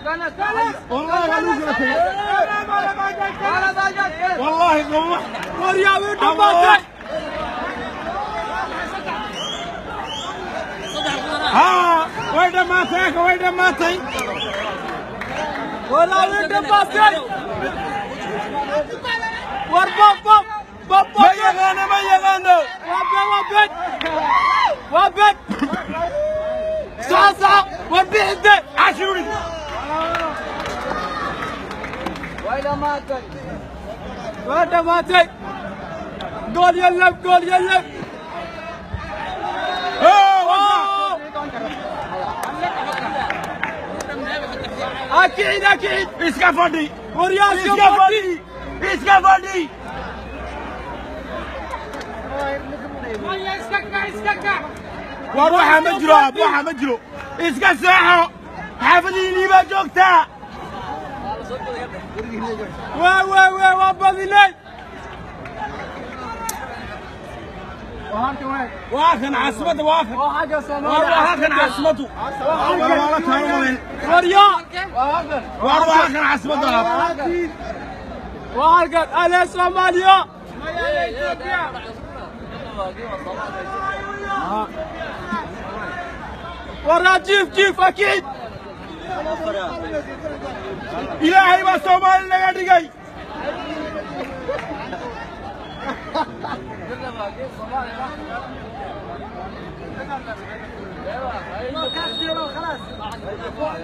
Wallahi waa lagu kala tegey. Wallahi qabo. Waryaa way dhamaatay. Haa, way dhamaatay, way dhamaatay. Walaa way dhamaatay. War bob bob bob Ma bob. yaqaano, ma yaqaano. Waa been, waa been, waa been. Soco soco, war bixide. Cashuuri. Waa dhamaatay. Gool yallab, gool yallab. Akicid, akicid. Iska fadhi. Waryaa iska Iska fadhi. fadhi, iska fadhi. War waxaa ma jiro, aab, waxaa ma jiro. Iska seexo, xaafadiinii baa joogtaa. Waa waa waa, waa badinay. Waa kan caasimadda, waa kan. War waa kan caasimaddu. War waa la taalo malayn. Waryaa. War waa kan caasimadda, aab. Waa halkan ale Soomaaliya. Waraa jiif jiif, akicid. Ilaahay baa Soomaali naga dhigay.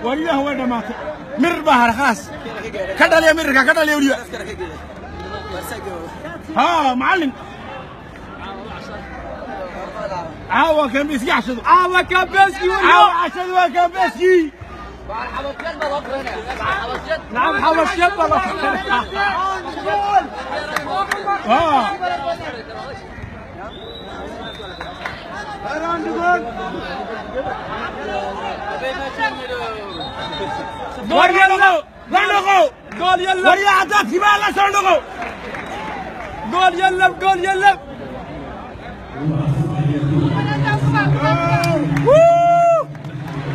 War ilaah, way dhamaatay. Mirir baa hara, khalaas. Ka dhaliya mirirka, ka dhaliya weliba. Haa macallin, caawa kambiski cashadu. Caawa kambeski, waryaa. Caawa cashadu waa kambeski. Nacam, xabashyad baa loo. Haa. Gool yallab. La noqo. Gool yallab. Waryaa cadaadkii baa la soo noqo. Gool yallab, gool yallab.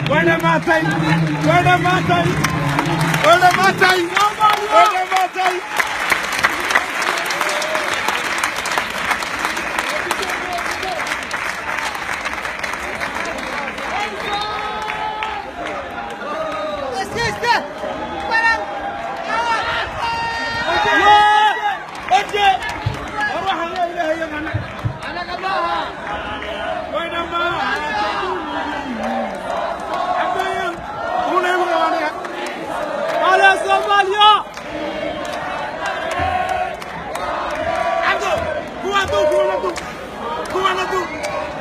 Way dhamaatay, way dhamaatay, way dhamaatay, way dhamaatay. Oje, war waxaan yaa Ilaahay yaqaana. Way dhamaatay. Cabayaan, una igu qabanaya. Ale Soomaaliya. Cabdo, kuwaa duu, kuwana duu, kuwana duu.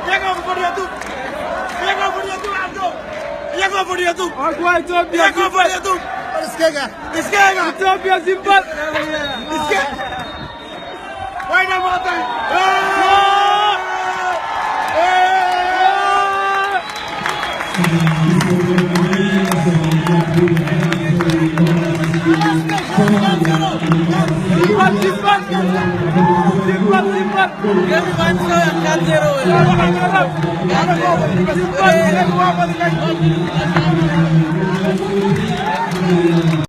Iyagoo fadhiya duu, iyagoo fadhiya duu. Cabdo, iyagoo fadhiya duu. Waa kuwa Ethiopia. Iyagoo fadhiya duu. Iskaga, iskaga. Ethiopia Zimbabwe. Iska. Way dhamaatay. Zimbabwe, Zimbabwe, Zimbabwe, Zimbabwe. Zimbabwe.